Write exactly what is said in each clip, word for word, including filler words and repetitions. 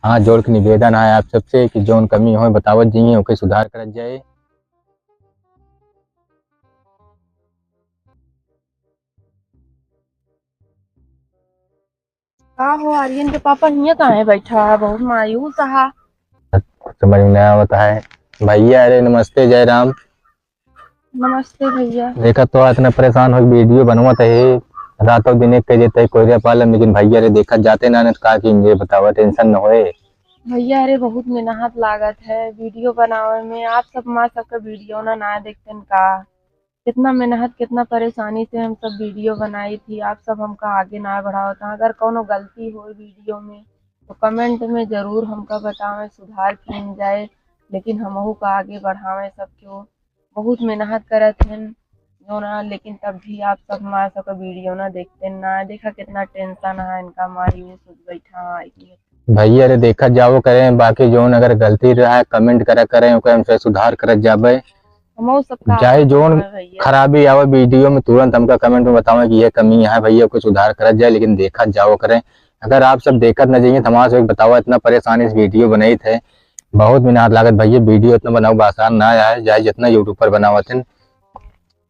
हाथ जोड़ के निवेदन है आप सबसे कि जौन कमी होए बतावत जाइए, ओके सुधार करत जाए। का हो, आर्यन के पापा हियां काहे बैठा है? बहुत मायूस हा। कुछ समझ में नहीं आवत है। भैया, अरे नमस्ते, जय राम। नमस्ते भैया। देखा तो इतना परेशान हो, वीडियो बनवत है, रातों दिन एक कह देते हैं कोयरा पालन, लेकिन भैया रे देखा जाते ना, ना का कि ये बतावा, टेंशन न होए। भैया रे बहुत मेहनत लागत है वीडियो बनावे में, आप सब माँ सबके वीडियो ना, ना देखते न का? कितना मेहनत, कितना परेशानी से हम सब वीडियो बनाई थी, आप सब हमका आगे ना बढ़ावत हैं। अगर कौनो गलती होए वीडियो में तो कमेंट में जरूर हमका बतावें, सुधार किन जाए, लेकिन हमहू का आगे बढ़ावें सबके। बहुत मेहनत करत हन जो ना, लेकिन तब भी आप सब माँ सबका वीडियो ना देखते ना। देखा कितना टेंशन है इनका, मायूस हो बैठा है। भैया रे देखत जावो करें, बाकी जौन अगर गलती रहा है कमेंट करा करें, ओकर हमसे सुधार करत जाबे। हमहू सबका चाहे जौन हाँ भैया। खराबी आवे वीडियो में, तुरंत हमका कमेंट में बतावें कि ये कमी है भैया, कुछ सुधार करत जाए, लेकिन देखत जावो करें। अगर आप सब देखत न जाइए तो हमारे से एक बतावा, इतना परेशानी से वीडियो बनाई थे, बहुत मेहनत लागत भैया, वीडियो इतना बनाओ आसान ना आए, चाहे जितना यूट्यूब पर बनावत हैं,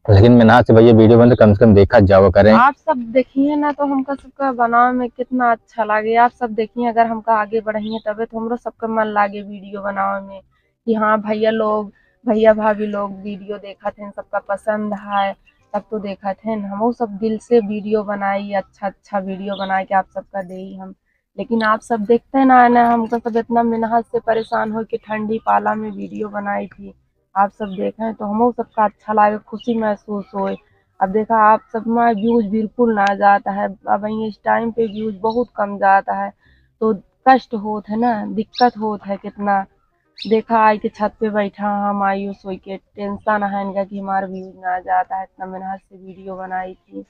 लेकिन मेहनत से भैया वीडियो बनते, कम से कम देखत जावो करें। आप सब देखिए ना तो हमका सबका बनावे में कितना अच्छा लागे। आप सब देखिए, अगर हमका आगे बढ़ाइए तबे तो हमरो सबका मन लागे वीडियो बनावे में कि हाँ भैया लोग, भैया भाभी लोग वीडियो देखत हैं, सबका पसंद है, तब तो देखत हैं। हमहू सब दिल से वीडियो बनाई, अच्छा अच्छा वीडियो बना के आप सबका देई हम, लेकिन आप सब देखते ना है ना, हमका सब इतना मेहनत से परेशान हो के ठंडी पाला में वीडियो बनाई थी। आप सब देखें तो हमहू सबका अच्छा लागे, खुशी महसूस होए। अब देखा आप सब में व्यूज बिल्कुल ना जाता है, अब इस टाइम पे व्यूज बहुत कम जाता है, तो कष्ट होत है ना, दिक्कत होत है कितना। देखा आई के छत पे बैठा हम, आइयो सोई के टेंशन है इनका कि हमारा व्यूज ना जाता है, इतना मेहनत से वीडियो बनाई थी।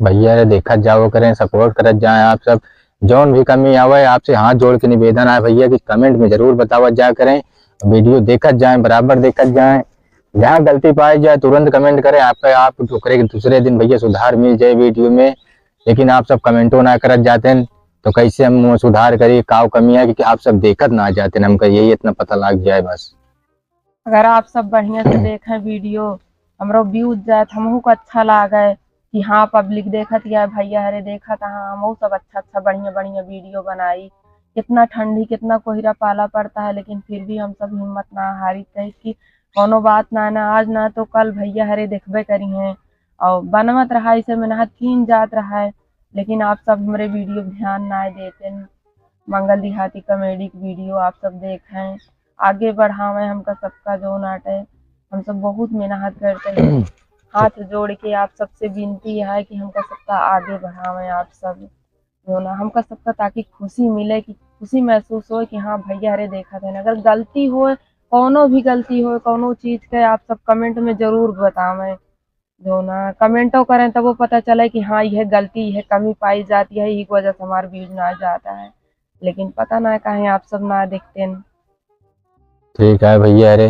भैया रे देखत जावो करें, सपोर्ट करत जाएं आप सब। जौन भी कमी आवे, आपसे हाथ जोड़ के निवेदन है भैया कि कमेंट में जरूर बतावत जाया करें, वीडियो देखत जाएं, बराबर देखत जाएं। जहाँ गलती पाई जाए तुरंत कमेंट करें, आपका आप ओकरे के दूसरे दिन भैया सुधार मिल जाए वीडियो में। लेकिन आप सब कमेंटो ना करत जाते हैं तो कैसे हम सुधार करी, का कमी है, क्योंकि आप सब देखत ना जाते हैं, हमका यही इतना पता लग जाए बस। अगर आप सब बढ़िया से देखें वीडियो, हमरो व्यूज जाए तो हमहू को अच्छा लागे कि हाँ पब्लिक देखत या भैया हरे देखत, हाँ हमहू सब अच्छा अच्छा बढ़िया बढ़िया वीडियो बनाई। कितना ठंडी कितना कोहरा पाला पड़ता है, लेकिन फिर भी हम सब हिम्मत ना हारी, कहे कि कौनो बात ना, ना आज ना तो कल भैया हरे देखबे करी हैं। और बनवत रहा इसे मेहनत कीन जात रहा है, लेकिन आप सब हमरे वीडियो ध्यान ना देते। मंगल देहाती कॉमेडी की वीडियो आप सब देखें, आगे बढ़ावें हमका सबका जो नाटे। हम सब बहुत मेहनत करते हैं। हाथ जोड़ के आप सबसे विनती है कि हमका सबका आगे बढ़ावें आप सब, जो ना हमका सबका, ताकि खुशी मिले, कि खुशी महसूस हो कि हाँ भैया हरे देखत हैं। अगर गलती होए, कौनो भी गलती होए, कौनो चीज के आप सब कमेंट में जरूर बतावें। जो ना कमेंटो करें तब वो पता चले कि हाँ यह गलती, यह कमी पाई जाती है, यही की वजह से हमारा व्यूज ना जाता है, लेकिन पता ना काहे आप सब ना देखते हैं। ठीक है भैया रे,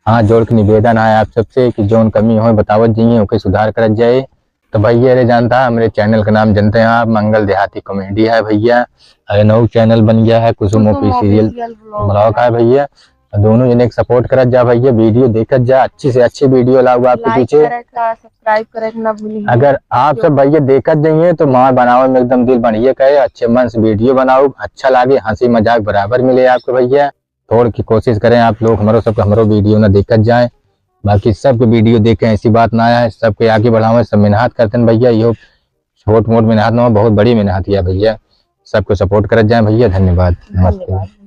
हाथ जोड़ के निवेदन है आप सबसे कि जौन कमी होए बतावत जाइए, ओके सुधार करत जाए। तो भैया रे जानता है हमरे चैनल का नाम जानते हैं आप, मंगल देहाती कॉमेडी है भैया। अरे नौ चैनल बन गया है, कुसुम कुसुम ऑफिशियल ऑफिशियल ब्लॉग ब्लॉग है। है भैया। दोनों जने के सपोर्ट करत जा भैया, वीडियो देखत जा, अच्छी से अच्छी वीडियो लाऊगा आपके लाइक पीछे। करे का, सब्सक्राइब करे के ना भूली। अगर आप सब भैया देखत जाइए तो माँ बनावे में एकदम दिल बढ़िया करे, अच्छे मन से वीडियो बनाओ, अच्छा लागे, हंसी मजाक बराबर मिले आपको भैया। थोड़ की कोशिश करें आप लोग हमरो सबके, हमरो वीडियो ना देखत जाए, बाकी सबके वीडियो देखें, ऐसी बात ना आए, सबके आगे बढ़ावें, सब मेहनत करते हैं भैया। यो छोट मोट मेहनत ना हो, बहुत बड़ी मेहनत है भैया। सबको सपोर्ट करत जाए भैया। धन्यवाद, नमस्ते। धन्यवाद।